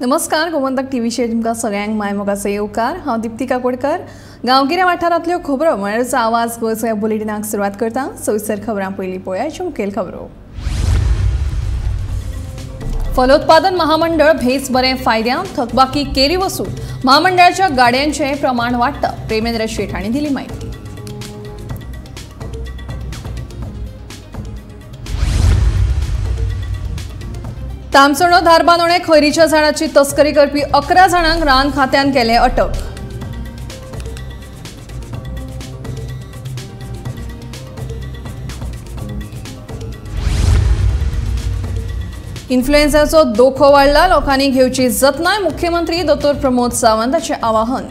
नमस्कार, गोमंतक टीव्हीचेर तुमकां सगळ्यांक मायमोगाचो येवकार. हांव दीप्ती काकोडकर. गांवगिऱ्या वाठारांतल्यो खबरो म्हळ्यार आवाज गोंयचो ह्या बुलेटिनाक सुरवात करता. सविस्तर खबरां पयलीं पळोवया मुखेल खबरो. फलोत्पादन महामंडळ भेस बरें फायद्यांत, थकबाकी केली वसूल. महामंडळाच्या गाड्यांचें प्रमाण वाडटा, प्रेमेंद्र शेट हांणी दिली म्हायती. तामसणो धारबांदोणे खैरीच्या झाडाची तस्करी करपी 11 जाणांक रान खात्यान केले अटक. इन्फ्लुएन्झाचो धोको वाडला, लोकांनी घेवची जतनाय, मुख्यमंत्री दोतोर प्रमोद सावंत हाचें आवाहन.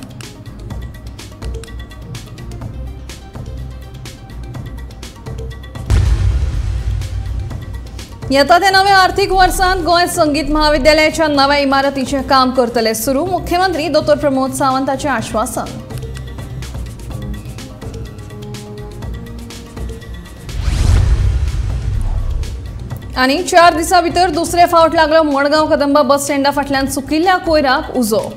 येता त्या नव्या आर्थिक वर्सांत गोंय संगीत महाविद्यालयाच्या नव्या इमारतीचें काम करतले सुरू, मुख्यमंत्री दोतोर प्रमोद सावंत हाचें आश्वासन. आनी 4 दिसां भितर दुसरे फावट लागलो मडगांव कदंबा बस स्टँडा फाटल्यान सुकिल्ल्या कोयराक उजो.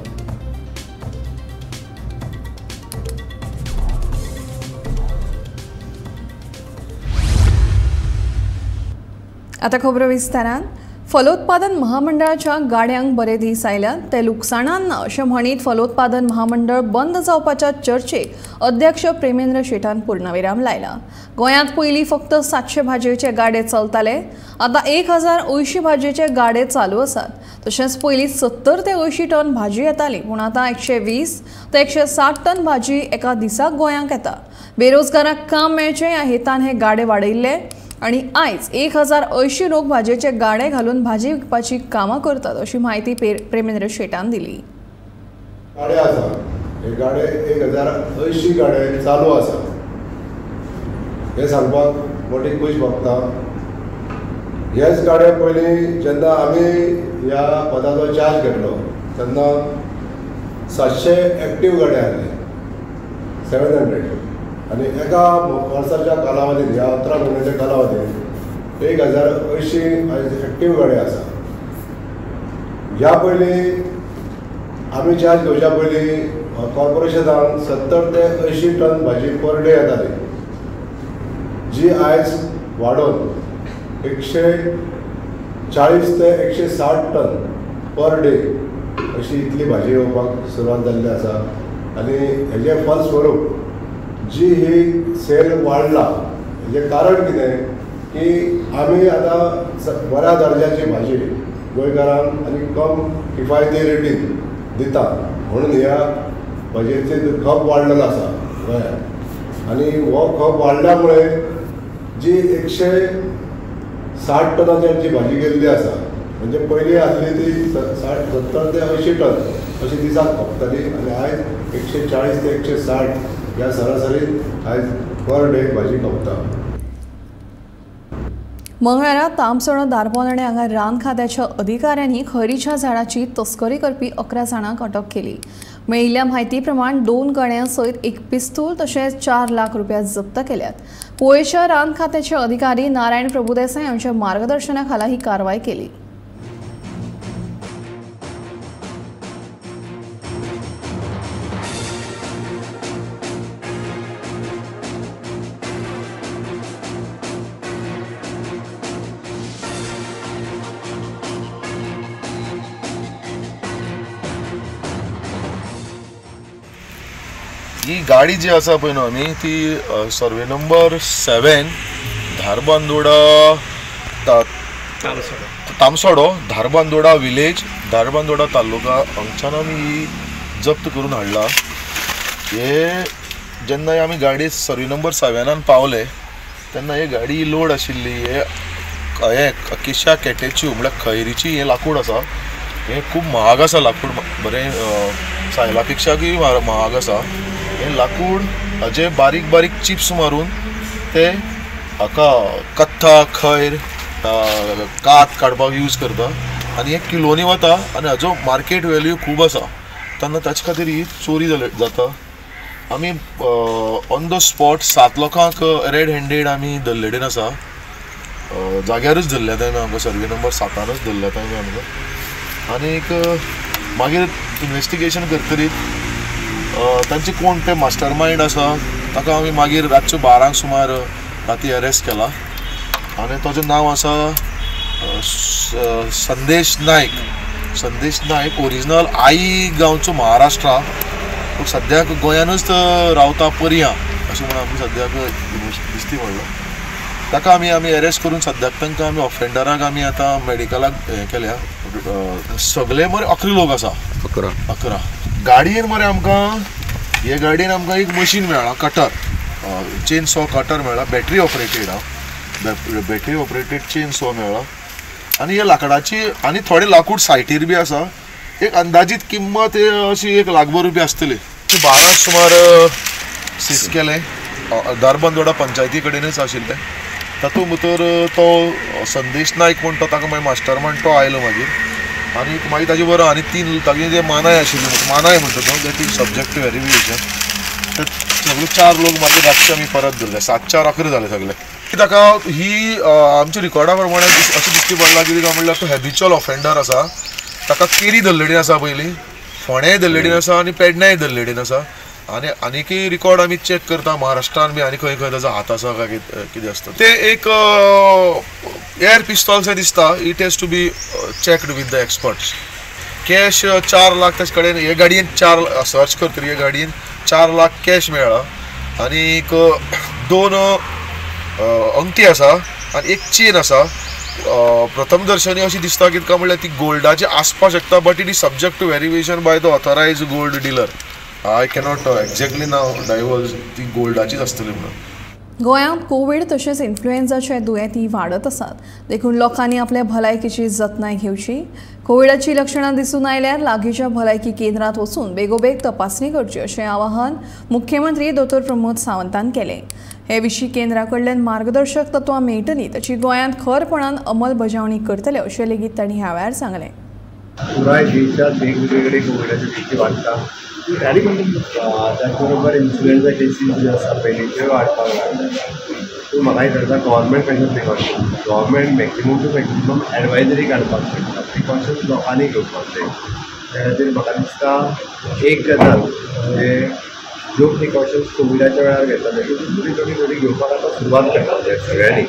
आता खबरो विस्तारान. फलोत्पादन महामंडळाच्या गाड्यांक बरे दीस आयल्यात, ते लुकसाणान ना अशें म्हणीत फलोत्पादन महामंडळ बंद जावपाच्या चर्चेक अध्यक्ष प्रेमेंद्र शेटान पूर्णविराम लायला. गोंयांत पयलीं फक्त 700 भाजयेचे गाडे चलताले, आतां 1080 भाजयेचे गाडे चालू आसात. तशेंच पयलीं 70 ते 80 टन भाजी येताली, पूण आतां 120 ते 160 टन भाजी एका दिसाक गोंयांक येता. बेरोजगारांक काम मेळचें ह्या हेतान हे गाडे वाडयिल्ले आणि आयज 1080 लोक भाजयेचे गाडे घालून भाजी विकपाची कामां करतात, अशी म्हायती प्रेमेंद्र शेटान दिली. गाडे आसा, हे गाडे 1080 गाडे चालू आसा हे सांगपाक मोठी खूश भोगता. हेच गाडे पयलीं जेन्ना आमी ह्या पदाचो चार्ज घेतलो तेन्ना 700 एक्टीव गाडे आसले, 700, आनी एका वर्साच्या कालावधीत ह्या 11 म्हयन्याच्या कालावधीत 1080 आयज एक्टीव गाडी आसा. ह्या पयलीं आमी चार्ज घेवच्या पयलीं कॉर्पोरेशनान 70 ते 80 टन भाजी पर डे येताली, जी आयज वाडोवन 140 ते 160 टन पर डे अशी इतली भाजी येवपाक सुरवात जाल्ली आसा. आनी हेजें फलस्वरूप जी ही सेल वाडला, हेजें कारण कितें की आमी आतां बऱ्या दर्जाची भाजी गोंयकारांक आनी कम किफायती रेटीन दिता, म्हणून ह्या भाजयेचे खप वाडलेलो आसा गोंयांत. आनी हो खप वाडल्या मुळे जी 160 टनाचेर जी भाजी गेल्ली आसा, म्हणजे पयलीं आसली ती 70 ते 80 टन अशी दिसाक खपताली, आनी आयज 140 ते 160 ह्या सरासरी आयज पर डे भाजी खपता. मंगळारा तामसणो धारबांदोणे हांगा रान खात्याच्या अधिकाऱ्यांनी खैरीच्या झाडाची तस्करी करपी 11 जाणांक अटक केली. मेळिल्ल्या म्हायती प्रमाण 2 गाड्यां सयत 1 पिस्तूल तशेंच 4 लाख रुपया जप्त केल्यात. पोयेच्या रान खात्याचे अधिकारी नारायण प्रभुदेसाय हांच्या मार्गदर्शना खाला ही कारवाय केली. ही गाडी जी आसा पळय न्हू आमी ती survey number 7 Dharbandora Tamsodo Dharbandora village Dharbandora taluka हांगच्यान आमी ही जप्त करून हाडला. हे जेन्ना आमी गाडी सर्वे नंबर 7 पावले तेन्ना ही गाडी लोड आशिल्ली. हे अकेशा कॅटेच्यू म्हळ्यार खैरीची हें लाकूड आसा, हें खूब महाग आसा लाकूड, बरें सायला पेक्षा की महाग आसा. हें लाकूड हाजे बारीक बारीक चिप्स मारून ते हाका कत्था खैर कात काडपाक यूज करता आनी हे किलोनी वता आनी हाजो मार्केट वेल्यू खूब आसा, तेन्ना ताचे खातीर ही चोरी जाता. आमी ऑन the spot 7 लोकांक रेड हँडेड आमी धरलेडेन आसा, जाग्यारूच धरल्या तांणी आमकां, सर्वे नंबर 7 धरल्या तांणी आमकां. आनीक मागीर इन्वेस्टिगेशन करतरीत तांचे कोण ते मास्टर मायंड आसा ताका आमी मागीर रातचे 12 सुमार राती अरेस्ट केला आनी ताजें नांव आसा संदेश नायक. संदेश नायक ओरिजिनल आई गांवचो महाराष्ट्रा, पूण सद्याक गोंयानूच रावता पर्यां अशें म्हणून आमी सद्याक दिसती पडलो. ताका आमी आमी अरेस्ट करून सद्याक तांकां आमी ऑफेंडराक आमी आतां मेडिकलाक हें केल्या. सगळे मरे 11 लोक आसा, 11 गाडयेन मरे आमकां हे गाडयेन आमकां एक मशीन मेळ्ळां, कटर, चेन सॉ कटर मेळ्ळा, बॅटरी ऑपरेटेड आहा, बॅटरी ऑपरेटेड चेन सॉ मेळ्ळा. आनी हे लांकडाची आनी थोडे लाकूड सायटीर बी आसा. एक अंदाजीत किंमत अशी 1 लाख रुपया आसतली. 12 सुमार सीज केलें, धारबांदोडा पंचायती कडेनच आशिल्लें. तातूंत भितर तो संदेश नायक म्हण तो ताका मागीर मास्टर मायंड तो आयलो मागीर आनी मागीर ताजे बरोबर आनी 3 तागे जे मानाय आशिल्ले, मानाय म्हणटा तो, that is subject to verification. ते सगळे 4 लोक मागीर रातचे आमी परत धरले, 7 4 11 जाले सगळे. ताका ही आमच्या रिकॉर्डा प्रमाणे अशें दिश्टी पडलां कितें काय म्हणल्यार तो हॅबिच्युअल ऑफेंडर आसा. ताका केरी धरलेडीन आसा, पयलीं फोंडेय धरलेडीन आसा आनी पेडण्याय धरलेडीन आसा. आनी आनीकय रिकॉर्ड आमी चॅक करता महाराष्ट्रान बी आनी खंय खंय ताजो हात आसा काय कितें आसता. ते एक एअर पिस्तॉल दिसता, it has to be checked with the experts. Cash 4 lakh ताजे कडेन हे गाडयेन 4 सर्च करतरी हे गाडयेन 4 लाख कॅश मेळ्ळा आनी 2 अंगठी आसा आनी एक चेन आसा. प्रथम दर्शनी अशी दिसता कितें काय म्हणल्यार ती गोल्डाची आसपाक शकता, but it is subject to verification by the authorised gold dealer. I cannot exactly now divulge ती गोल्डाचीच आसतली म्हणून. गोंयांत कोवीड तशेंच इन्फ्लुएन्झाचे दुयेंती वाडत आसात, देखून लोकांनी आपल्या भलायकेची जतनाय घेवची. कोविडाची लक्षणां दिसून आयल्यार लागींच्या भलायकी केंद्रांत वचून बेगोबेग तपासणी करची अशें आवाहन मुख्यमंत्री दोतोर प्रमोद सावंतान केलें. हे विशीं केंद्रा कडल्यान मार्गदर्शक तत्वां मेळटलीं ताची गोंयांत खरपणान अंमलबजावणी करतले अशें लेगीत तांणी ह्या वेळार सांगलें. पुराय देशात वेगवेगळे कोविडाचे केसी वाडटा, त्याचबरोबर इन्फ्लुएन्झा केसीस जे आसा पयलींच्यो वाडपाक लागल्या. सो म्हाका दिसता गव्हर्मेंट कशें precaution, government maximum to maximum advisory काडपाक शकता, प्रिकॉशन्स लोकांनी घेवपाक जाय. त्या खातीर म्हाका दिसता एक गजाल म्हणजे ज्यो प्रिकॉशन्स कोविडाच्या वेळार घेतले त्यो थोडी थोडी थोडी घेवपाक आतां सुरवात करपाक जाय सगळ्यांनी.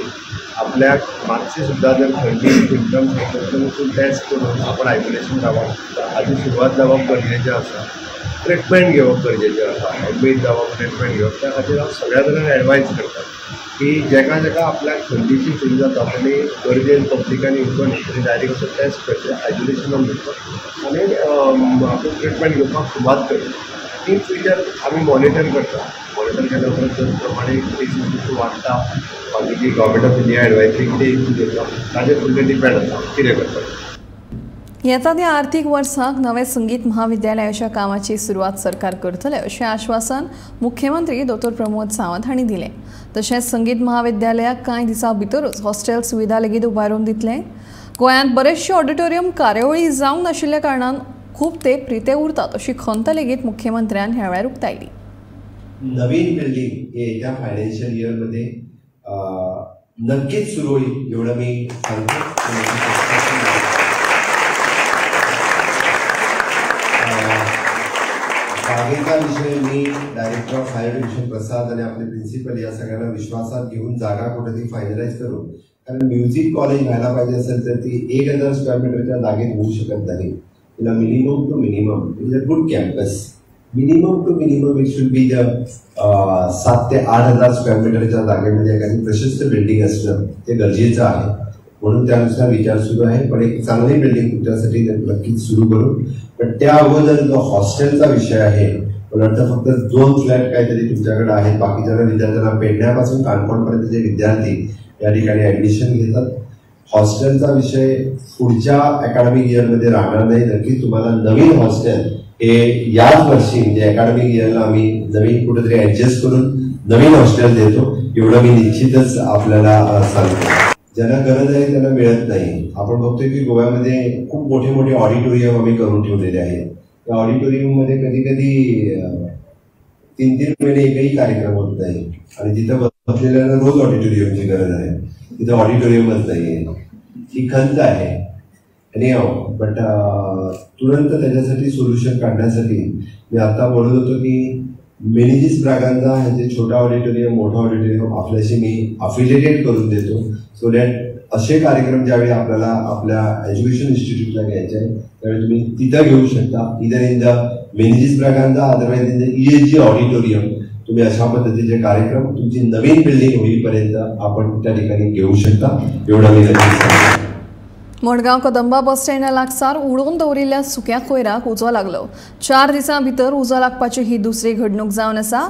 आपल्याक मातशी सुद्दां जर थंडी सिमटम्स येतले वचून टेस्ट करून आपण आयसोलेशन जावप हाची सुरवात जावप गरजेचें आसा. ट्रिटमेंट घेवप गरजेचें आसा, एडमीट जावप, ट्रिटमेंट घेवप. त्या खातीर हांव सगळ्या जाणांक एडवायज करता की जेका जेका आपल्याक थंडीची फील जाता तेणी गरजेन पब्लिकान येवचो न्ही, तेणी डायरेक्ट असो टेस्ट करचें, आयसोलेशनान वचचो आनी आपूण ट्रिटमेंट घेवपाक सुरवात करची. इन फ्युचर आमी मॉनिटर करता, मॉनिटर केल्या उपरांत जर प्रमाणे केसीस वाडटा मागीर गव्हर्मेंट ऑफ इंडिया एडवायजरी कितें इशू करता ताजेर फुडलें डिपेंड आसा कितें करता. येता त्या आर्थीक वर्साक नवे संगीत महाविद्यालयाच्या कामाची सुरवात सरकार करतले अशें आश्वासन मुख्यमंत्री दोतोर प्रमोद सावंत हांणी दिलें. तशेंच संगीत महाविद्यालयाक कांय दिसां भितरूच हॉस्टेल सुविधा लेगीत उबारून दितले. गोंयांत बरेचशे ऑडिटोरियम कार्यावळी जावंक नाशिल्ल्या कारणान खूब तेंप रिते उरतात अशी खंत लेगीत मुख्यमंत्र्यान ह्या वेळार उक्तायली. नवीन बिल्डिंग हे येत्या फायनान्शियल इयरमध्ये नक्कीच सुरू होईल एवढं मी सांगतो. जागेचा विषय मी director of higher education Prasad आणि आपले प्रिन्सिपल या सगळ्यांना विश्वासात घेऊन जागा कुठेतरी फायनलाइज करू, कारण म्युझिक कॉलेज व्हायला पाहिजे असेल तर ती 1000 स्क्वेअर मीटरच्या जागेत होऊ शकत नाही. तिला minimum to minimum it is a good campus, minimum to minimum it should be the 7 ते 8 हजार स्क्वेअर मीटरच्या जागेमध्ये एखादी प्रशस्त बिल्डिंग असणं ते गरजेचं आहे. म्हणून त्यानुसार विचार सुरू आहे, पण एक चांगली बिल्डिंग तुमच्यासाठी नक्कीच सुरू करू. पण त्या अगोदर जो हॉस्टेलचा विषय आहे, मला वाटतं फक्त 2 फ्लॅट काहीतरी तुमच्याकडे आहेत, बाकीच्या विद्यार्थ्यांना पेडण्यापासून काणकोणपर्यंत जे विद्यार्थी या ठिकाणी ॲडमिशन घेतात, हॉस्टेलचा विषय पुढच्या अकॅडमिक इयरमध्ये राहणार नाही. नक्की तुम्हाला नवीन हॉस्टेल हे याच वर्षी म्हणजे अकॅडमिक इयरला आम्ही नवीन कुठेतरी ॲडजस्ट करून नवीन हॉस्टेल देतो एवढं मी निश्चितच आपल्याला सांगतो. ज्यांना गरज आहे त्यांना मिळत नाही. आपण बघतोय की गोव्यामध्ये खूप मोठे मोठे ऑडिटोरियम आम्ही करून ठेवलेले आहेत. त्या ऑडिटोरियममध्ये कधी कधी 3-3 महिने एकही कार्यक्रम होत नाही आणि जिथं बसलेल्यांना रोज ऑडिटोरियमची गरज आहे तिथं ऑडिटोरियमच नाही आहे. ही खंत आहे. एनी हाव, बट तुरंत त्याच्यासाठी सोल्युशन काढण्यासाठी मी आता बोलत होतो की मेनेजिस ब्रागांझा ह्याचे छोटा ऑडिटोरियम, मोठा ऑडिटोरियम आपल्याशी मी अफिलिएटेड करून देतो, सो that असे कार्यक्रम ज्यावेळी आपल्याला आपल्या एज्युकेशन इन्स्टिट्यूटला घ्यायचे आहे त्यावेळी तुम्ही तिथं घेऊ शकता, either in the Menezes Braganza otherwise in the ESG auditorium. तुम्ही अशा पद्धतीचे कार्यक्रम तुमची नवीन बिल्डिंग होईपर्यंत आपण त्या ठिकाणी घेऊ शकता, एवढं मी नक्की सांगतो. मडगांव कदंबा बस स्टँडा लागसार उडोवन दवरिल्ल्या सुक्या कोयराक उजो लागलो. 4 दिसां भितर उजो लागपाची ही दुसरी घडणूक जावन आसा.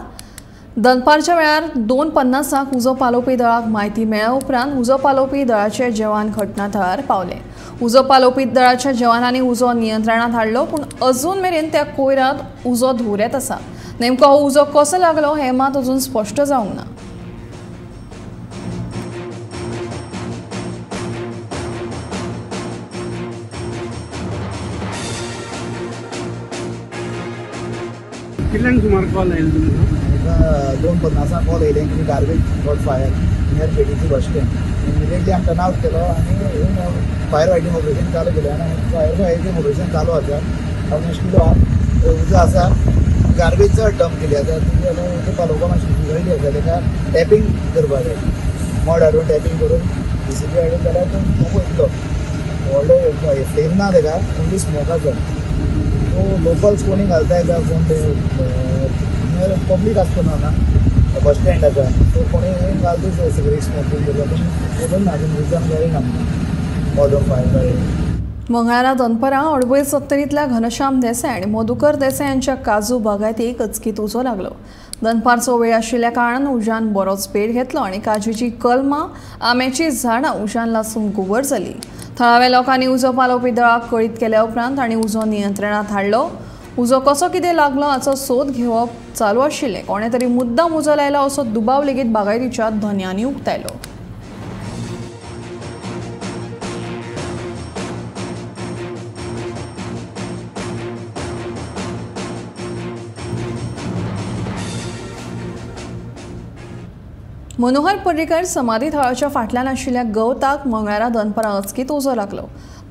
दनपारच्या वेळार 2:50 उजो पालोवपी दळाक म्हायती मेळ्ळ्या उपरांत उजो पालोवपी दळाचे जवान घटना थळार पावले. उजो पालोवपी दळाच्या जवानांनी उजो नियंत्रणांत हाडलो, पूण अजून मेरेन त्या कोयरांत उजो धुंवरेत आसा. नेमको हो उजो कसो लागलो हें मात अजून स्पश्ट जावंक ना. कितल्यांक सुमार कॉल आयलो तुमकां? 2:50 कॉल येयलें की garbage got fire near KTC bus stand. Immediately आमी टर्न आवट केलो आनी फायर फायटींग ऑपरेशन चालू केलें आनी फायर फायटींग ऑपरेशन चालू आसा. ऑलमोस्ट ऑन उजो आसा, गार्बेज चड डंप केली आसा, ती उजो पालोवपाक मातशी डिफिकल्टी आसा. ताका टॅपींग करपाक जाय, मड हाडून टॅपींग करून जीसीबी हाडून जाल्यार तो स्मोक वयतलो. व्हडलो फ्लेम ना ताका, ओन्ली स्मोक आसा. सो लोकल्स कोणी घालता येता, कोण ते पब्लीक आसता ना बस स्टँड आसा, सो कोणी घालता सिगरेट स्मोकींग करता, पूण खबर ना अजून रिजन कळना कॉज ऑफ फायर. मंगळारा दनपरां अडवय सत्तरींतल्या घनश्याम देसाय आनी मधुकर देसाय यांच्या काजू बागायतीक अचकीत उजो लागलो. दनपारचो वेळ आशिल्ल्या कारणान उज्यान बरोच पेट घेतलो आनी काजूची कलमां, आंब्याचीं झाडां उज्यान लासून गोबर जाली. थळाव्या लोकांनी उजो पालोवपी दळाक कळीत केल्या उपरांत तांणी उजो नियंत्रणांत हाडलो. उजो कसो कितें लागलो हाचो सोद घेवप चालू आशिल्लें. कोणें तरी मुद्दाम उजो लायला असो दुबाव लेगीत बागायतीच्या धनयांनी उक्तायलो. मनोहर पर्रीकर समाधी थळाच्या फाटल्यान आशिल्ल्या गवताक मंगळारा दनपरां अचकीत उजो लागलो.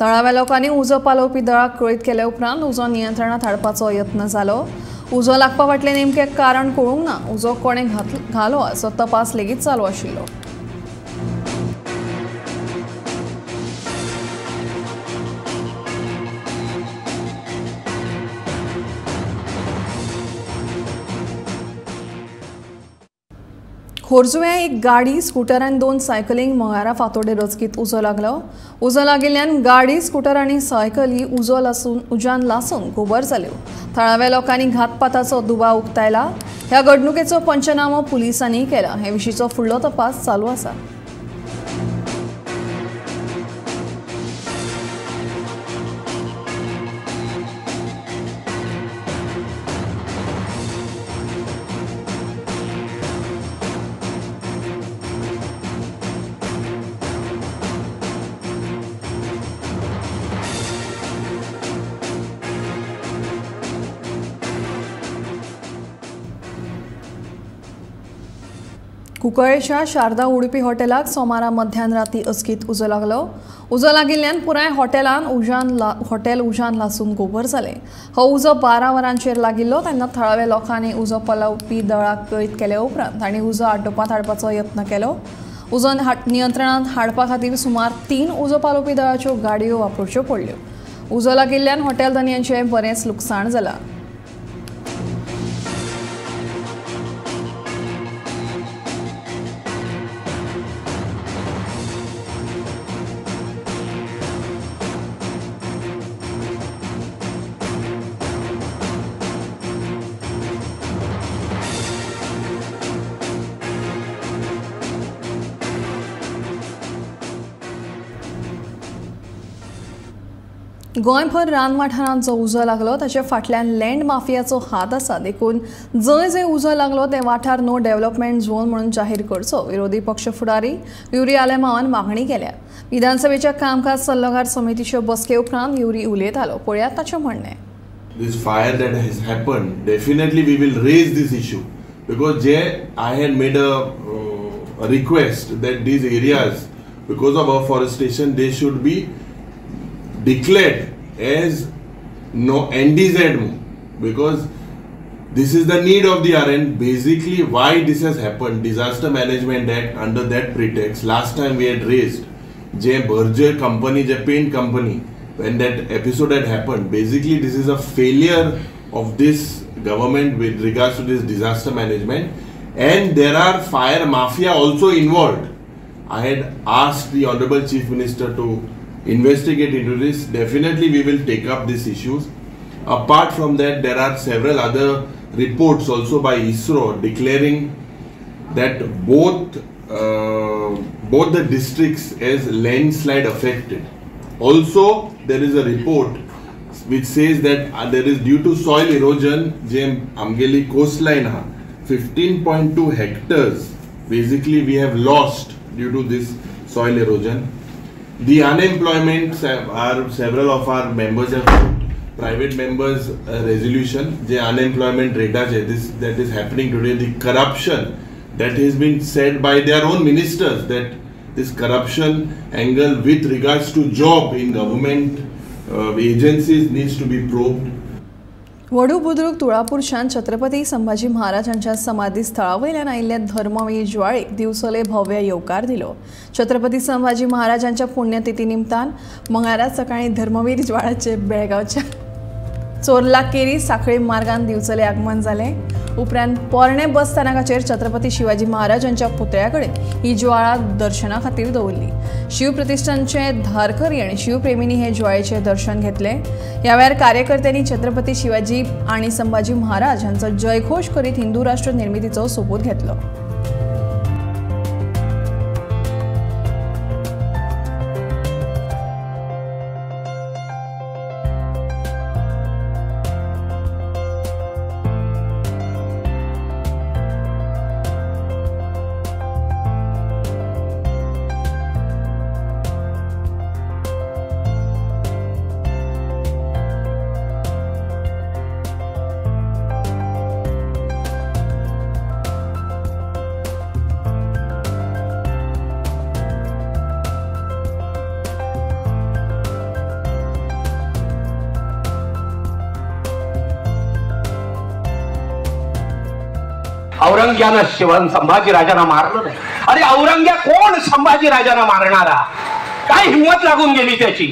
थळाव्या लोकांनी उजो पालोवपी दळाक कळीत केल्या उपरांत उजो नियंत्रणांत हाडपाचो यत्न जालो. उजो लागपा फाटलें नेमकें कारण कळूंक ना. उजो कोणें घालो हाचो तपास लेगीत चालू आशिल्लो. खोर्जुव्यां एक गाडी, स्कूटर आनी 2 सायकलींक मंगळारा फांतोडेर अचकीत उजो लागलो. उजो लागिल्ल्यान गाडी, स्कूटर आनी सायकली उज्यान लासून गोबर जाल्यो. थळाव्या लोकांनी घातपाताचो दुबाव उक्तायला. ह्या घडणुकेचो पंचनामो पुलिसांनी केला. हे विशींचो फुडलो तपास चालू आसा. कुंकळेच्या शारदा उडुपी हॉटेलाक सोमारा मध्यान राती अचकीत उजो लागलो. उजो लागिल्ल्यान पुराय हॉटेलान हॉटेल उज्यान लासून गोबर जालें. हो उजो 12 वरांचेर लागिल्लो तेन्ना थळाव्या लोकांनी उजो पालोवपी दळाक कळीत केले उपरांत तांणी उजो आटोवपांत हाडपाचो यत्न केलो. उजो नियंत्रणांत हाडपा खातीर सुमार 3 उजो पालोवपी दळाच्यो गाडयो वापरच्यो पडल्यो. उजो लागिल्ल्यान हॉटेल धनयांचें बरेंच लुकसाण जालां. गोंयभर रान वाठारांत जो उजो लागलो ताचे फाटल्यान लँड माफियाचो हात आसा, देखून जंय जंय उजो लागलो ते वाठार नो डेव्हलपमेंट झोन म्हणून जाहीर करचो, विरोधी पक्ष फुडारी युरी आलेमावान मागणी केल्या. विधानसभेच्या कामकाज सल्लागार समितीचे बसके उपरांत युरी उलयतालो. पळयात ताचें म्हणणें. This fire that has happened, definitely we will raise this issue because J I had made a request that these areas, because of afforestation, they should be declared as no NDZ because this is the need of the hour. And basically why this has happened, Disaster Management Act, under that pretext last time we had raised J Berger company, J paint company, when that episode had happened. Basically this is a failure of this government with regards to this disaster management, and there are fire mafia also involved. I had asked the Honorable Chief Minister to investigate into this. Definitely we will take up these issues. Apart from that, there are several other reports also by ISRO declaring that both the districts as landslide affected. Also there is a report which says that there is due to soil erosion je amgeli coastline ha 15.2 hectares basically we have lost due to this soil erosion. The unemployment, are several of our members have put private members resolution je unemployment rate ache, this that is happening today, the corruption that has been said by their own ministers, that this corruption angle with regards to job in government agencies needs to be probed. Vadu Budruk तुळापूरच्यान Chhatrapati Sambhaji महाराजांच्या समाधी स्थळावयल्यान आयिल्ल्या धर्मवीर ज्वाळेक दिवसले भव्य येवकार दिलो. छत्रपती संभाजी महाराजांच्या पुण्यतिथी निमतान मंगळारा सकाळी धर्मवीर ज्वाळाचे बेळगांवच्या चोरला केरी साखळी मार्गान दिवचले आगमन जालें. उपरांत पोरणे बस स्थानकाचेर छत्रपती शिवाजी महाराजांच्या पुतळ्या कडेन ही ज्वाळा दर्शना खातीर दवरली. शिवप्रतिष्ठानचे धारकरी आनी शिवप्रेमींनी हे ज्वाळेचें दर्शन घेतलें. ह्या वेळार कार्यकर्त्यांनी छत्रपती शिवाजी आनी संभाजी महाराज हांचो जयघोश करीत हिंदू राष्ट्र निर्मितीचो सोपूत घेतलो. औरंग्यानं शिवन संभाजी राजांना मारलं नाही. अरे औरंग्या कोण संभाजी राजांना मारणारा? काय हिंमत लागून गेली त्याची?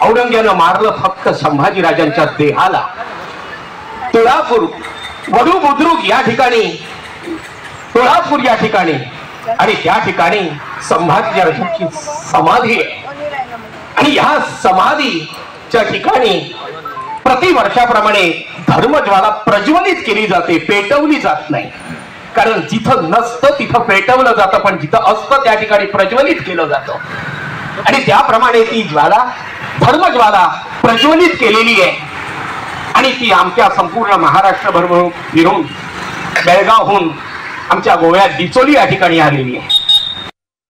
औरंग्यानं मारलं फक्त संभाजी राजांच्या देहाला. तुळापूर वडू बुद्रुक या ठिकाणी, तुळापूर या ठिकाणी आणि त्या ठिकाणी संभाजी राजांची समाधी आहे. आणि ह्या समाधीच्या ठिकाणी प्रतिवर्षाप्रमाणे धर्मज्वाला प्रज्वलित केली जाते, पेटवली जात नाही. कारण जिथं नसतं तिथं पेटवलं जातं, पण जिथं असतं त्या ठिकाणी प्रज्वलित केलं जातं. आणि त्याप्रमाणे ती ज्वाला, धर्मज्वाला प्रज्वलित केलेली आहे. आणि ती आमच्या संपूर्ण महाराष्ट्रभर फिरून बेळगावहून आमच्या गोव्यात डिचोली या ठिकाणी आलेली आहे.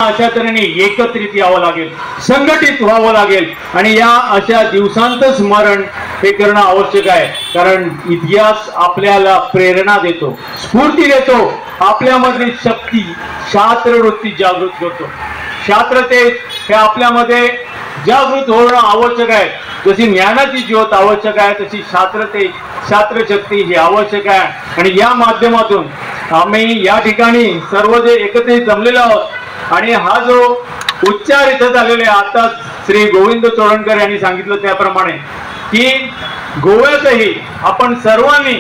अशा तऱ्हेने एकत्रित यावं लागेल, संघटित व्हावं लागेल आणि या अशा दिवसांचं स्मरण हे करणं आवश्यक आहे. कारण इतिहास आपल्याला प्रेरणा देतो, स्फूर्ती देतो, आपल्यामधली शक्ती शास्त्रवृत्ती जागृत करतो. शास्त्रतेज हे आपल्यामध्ये जागृत होणं आवश्यक आहे. जशी ज्ञानाची ज्योत आवश्यक आहे तशी शास्त्रतेज, शास्त्रशक्ती ही आवश्यक आहे. आणि या माध्यमातून आम्ही या ठिकाणी सर्व जे एकत्रित जमलेलो आहोत आणि हा जो उच्चार इथं झालेला आहे, आता श्री गोविंद चोडणकर यांनी सांगितलं त्याप्रमाणे की गोव्यातही आपण सर्वांनी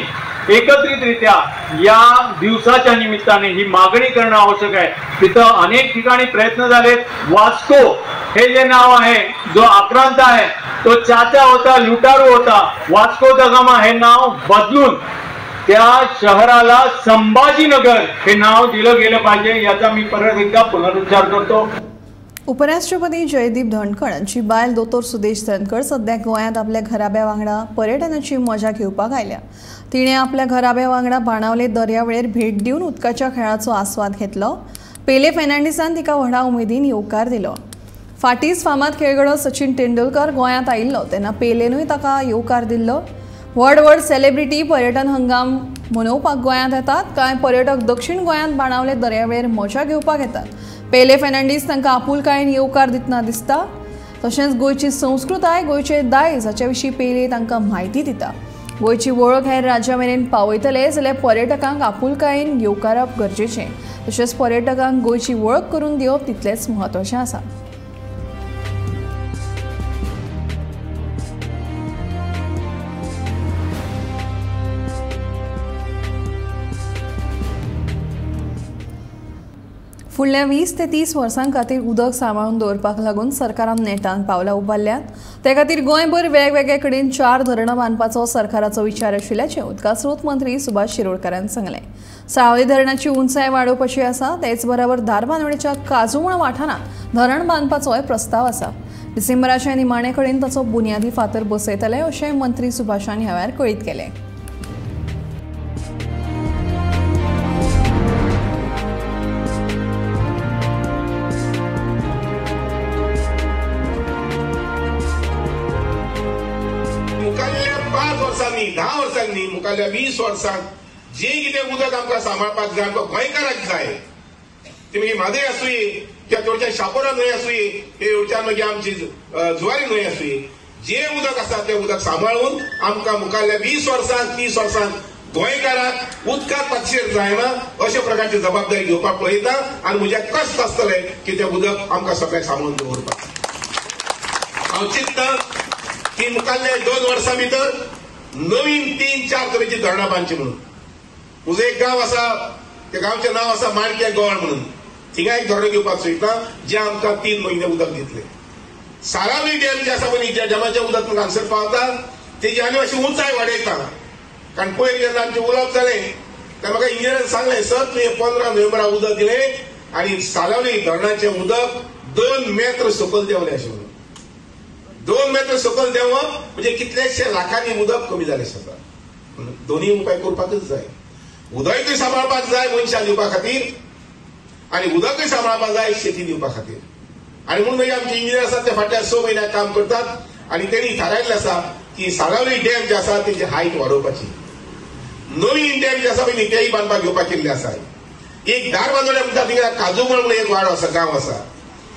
एकत्रितरित्या या दिवसाच्या निमित्ताने ही मागणी करणं आवश्यक आहे. तिथं अनेक ठिकाणी प्रयत्न झालेत. वास्को हे जे नाव आहे, जो आक्रांत आहे, तो चाचा होता, लुटारू होता. वास्को the gamma हे नाव बदलून त्या शहराला संभाजीनगर हे नाव दिलं गेलं पाहिजे, याचा मी परत एकदा पुनरुच्चार करतो. उपराष्ट्रपती जयदीप धनखड हांची बायल दोतोर सुदेश धनखड सध्या गोंयांत आपल्या घराब्या वांगडा पर्यटनाची मजा घेवपाक आयल्या. तिणें आपल्या घराब्या वांगडा बाणावले दर्यावेळेर भेट दिवन उदकाच्या खेळाचो आस्वाद घेतलो. पेले फेर्नांडीसान तिका व्हडा उमेदीन येवकार दिलो. फाटींच फामाद खेळगडो सचिन तेंडुलकर गोंयांत आयिल्लो तेन्ना पेलेनूय ताका येवकार दिल्लो. व्हड व्हड सेलिब्रिटी पर्यटन हंगाम मनोवपाक गोंयांत येतात. कांय पर्यटक दक्षिण गोंयांत बाणावले दर्यावेळेर मजा घेवपाक येतात. पेले फेर्नांडीस तांकां आपुलकायेन येवकार दितना दिसता. तशेंच गोंयची संस्कृताय, गोंयचे दायज हाचे विशीं पेले तांकां म्हायती दिता. गोंयची वळख हेर राज्यां मेरेन पावयतले जाल्यार पर्यटकांक आपुलकायेन येवकारप गरजेचें. तशेंच पर्यटकांक गोंयची वळख करून दिवप तितलेंच म्हत्वाचें आसा. फुडल्या 20 ते 30 वर्सां खातीर उदक सांबाळून दवरपाक लागून सरकारान नेटान पावलां उबारल्यात. ते खातीर गोंयभर वेगवेगळे कडेन 4 धरणां बांदपाचो सरकाराचो विचार आशिल्ल्याचें उदका स्रोत मंत्री सुभाष शिरोडकारान सांगलें. साळावली धरणाची उंचाय वाडोवपाची आसा, तेच बराबर धारबांदोडेच्या काजूमळ वाठारांत धरण बांदपाचोय प्रस्ताव आसा. डिसेंबराच्या निमाणे कडेन ताचो बुन्यादी फातर बसयतले अशें मंत्री सुभाषान ह्या वेळार कळीत केलें. मुखाल्ल्या 5 वर्सांनी, 10 वर्सांनी, मुखाल्ल्या 20 वर्सांक जे कितें उदक आमकां सांबाळपाक जाय, आमकां गोंयकारांक जाय, ती मागीर म्हादय आसुये किंवा तेवच्यान शापोरा न्हंय आसुये, तेवच्यान मागीर आमची जुवारी न्हंय आसुये, जे उदक आसा तें उदक सांबाळून आमकां मुखाल्ल्या 20 वर्सांक 30 वर्सांक गोंयकारांक उदकांत पातशेर जायना अशे प्रकारची जबाबदारी घेवपाक पळयता आनी म्हज्या कश्ट आसतले की तें उदक आमकां सगळ्यांक सांबाळून दवरपाक. हांव चिंतता की मुखाल्ल्या 2 वर्सां भितर नवीन 3-4 तरेची धरणां बांदची म्हणून. म्हजो एक गांव आसा, त्या गांवचें नांव आसा माणक्या गोळ म्हणून, थिंगा एक धरण घेवपाक सोदता जें आमकां 3 म्हयने उदक दितले. सारावली डॅम जे आसा पळय, ज्या डॅमाचें उदक हांगसर पावता तेजी आमी अशी उंचाय वाडयता. कारण पयर जेन्ना आमचें उलोवप जालें तेन्ना म्हाका इंजिनियरान सांगलें, सर तुवें 15 नोव्हेंबरा उदक दिलें आनी सालावली धरणाचें उदक 2 मेत्र सकयल देंवलें अशें म्हणून. 2 मेत्र सकयल देंवप म्हणजे कितलेशे लाखांनी उदक कमी जालें आसा. दोनूय उपाय करपाकच जाय. उदकूय सांबाळपाक जाय मनशां दिवपा खातीर आनी उदकूय सांबाळपाक जाय शेती दिवपा खातीर. आनी म्हणून मागीर आमचे इंजिनियर आसात ते फाटल्या 6 म्हयन्याक काम करतात आनी तेणी थारायल्लें आसा की सालावली डॅम जे आसा तेजी हायट वाडोवपाची, नवीन डॅम जे आसा पळय तेय बांदपाक घेवपाक केल्ले आसा. एक धारबांदोड्या म्हणटा थिंगा काजूमळ म्हणून एक वाडो आसा, गांव आसा,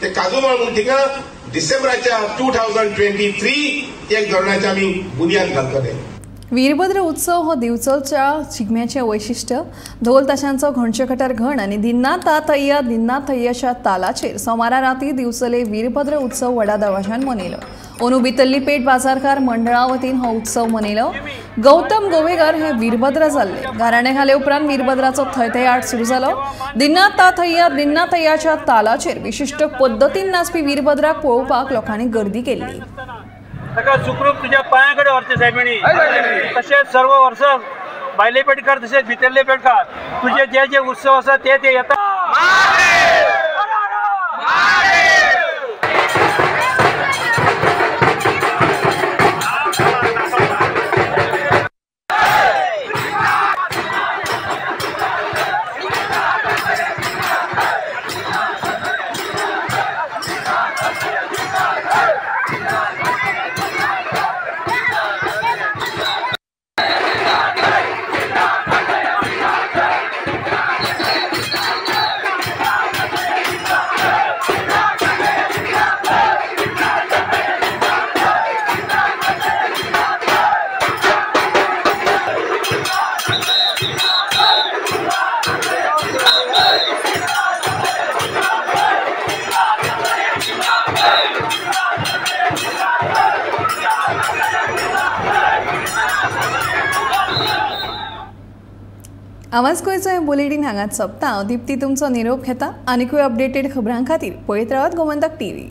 ते काजूमळ म्हणून थिंगा डिसेंबराच्या 2023 एक धरणाची आमी बुन्याद घालतले. वीरभद्र उत्सव हो दिवचलच्या शिगम्याचें वैशिश्ट्य. ढोल ताशांचो घणचेखटार घण आनी दिन्ना तातय्या दिन्ना थय्याच्या तालाचेर सोमारा राती दिवचले वीरभद्र उत्सव व्हडा दबाज्यान मनयलो. अंदू भितरली पेठ बाजारकार मंडळा वतीन हो उत्सव मनयलो. गौतम गोवेकर हे वीरभद्र जाल्ले. गाराणें घाले उपरांत वीरभद्राचो थयथयाट सुरू जालो. दिन्ना तातय्या दिन्ना थय्याच्या तालाचेर विशिश्ट पद्दतीन नाचपी वीरभद्राक पळोवपाक लोकांनी गर्दी केल्ली. ताका सुखरूप तुज्या पांया कडेन व्हरचें सायबिणी. तशेंच सर्व वर्सां भायले पेटकार तशेंच भितरले पेटकार तुजे जे जे उत्सव आसा ते ते येता. आवाज गोंयचो हें बुलेटीन हांगाच सोंपता. हांव दीप्ती तुमचो निरोप घेता. आनिकूय अपडेटेड खबरां खातीर पळयत रावात गोमंतक टीव्ही.